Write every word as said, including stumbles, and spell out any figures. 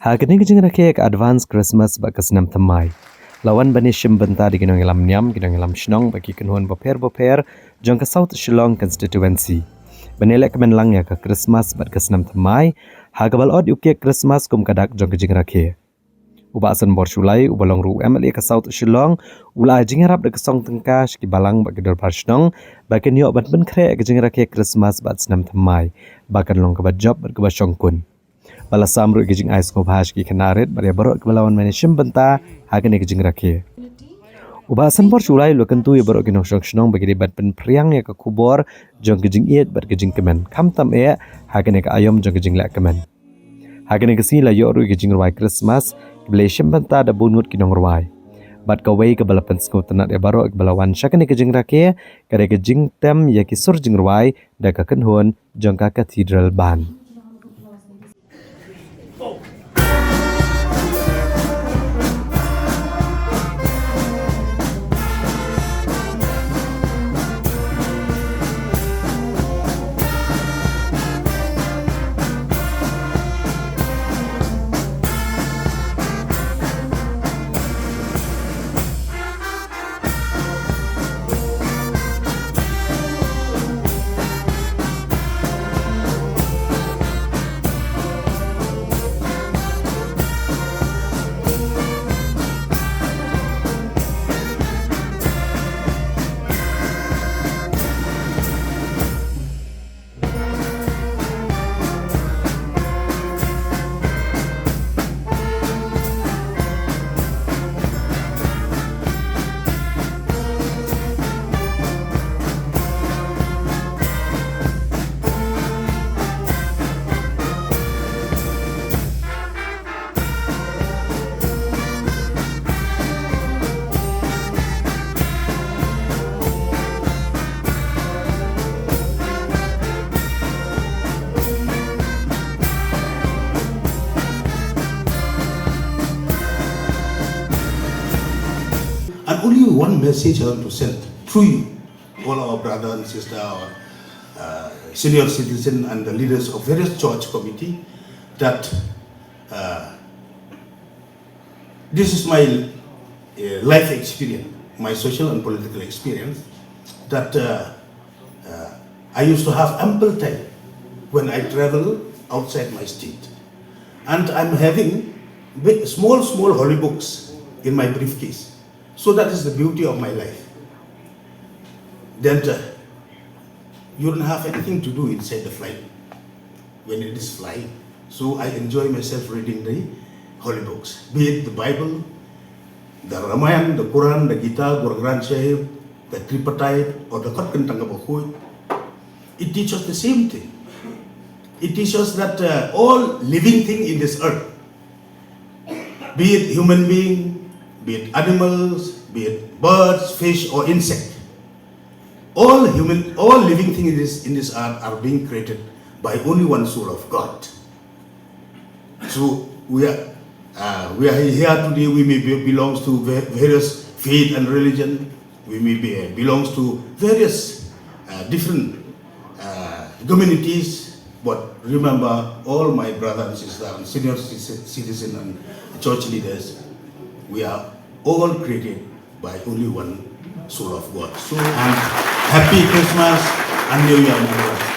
Ha kane ka jingrakhe ka Advance Christmas bad ka Snem Thymmai, la wan ban ïashim bynta da ki nongïalam niam, ki nongïalam shnong bad ki kynhun bapher bapher jong ka South Shillong Constituency ban ïaleh kmen lang ïa ka Christmas bad ka Snem Thymmai, ha kaba la ot ïa u cake Christmas kum ka dak jong ka jingrakhe. U Bah Sanbor Shullai, uba long ruh u M L A ka South Shillong, u la ai jingïarap da ka song tyngka sha ki balang bad ki dorbar shnong ba kin ïoh ban pynkhreh ïa ka jingrakhe Christmas bad Snem Thymmai ba kan long kaba jop bad kaba shongkun. Ba la sam ruh ïa ka jingai sngewbha sha ki khynnah rit bad ïa baroh kiba la wan ban ïashim bynta ha kane ka jingrakhe. U Bah Sanbor Shullai u la kyntu ïa baroh ki nongshong shnong ba ki dei ban pynphriang ïa ka khubor jong ka jingïeit bad ka jingkmen, khamtam eh ha kane ka aïom jong ka jingleh kmen. Ha kane ka sngi la ïoh ruh ïa ka jingrwai Christmas kaba la ïashim bynta da bun ngut ki nongrwai. Bad kawei kaba la pynsngewtynnad ïa baroh kiba la wan sha kane ka jingrakhe ka dei ka jingtem ïa ki sur jingrwai da ka kynhun jong ka Cathedral Band. And only one message I want to send through you, all our brother and sister, our uh, senior citizen and the leaders of various church committee, that uh, this is my uh, life experience, my social and political experience, that uh, uh, I used to have ample time when I travel outside my state. And I'm having big, small, small holy books in my briefcase. So that is the beauty of my life. Then uh, you don't have anything to do inside the flight when it is flying. So I enjoy myself reading the holy books, be it the Bible, the Ramayana, the Quran, the Gita, Guru Granth Sahib, the Tripartite, or the Kot Khyntang Kaba Khuid. It teaches the same thing. It teaches that uh, all living thing in this earth, be it human being, be it animals, be it birds, fish, or insect, all human, all living things in this, in this earth are being created by only one soul of God. So we are, uh, we are here today. We may be, belongs to va- various faith and religion. We may be, belongs to various uh, different uh, communities. But remember, all my brother and sister and senior citizen and church leaders, we are all created by only one soul of God. So, and happy Christmas and New Year, Mubarak.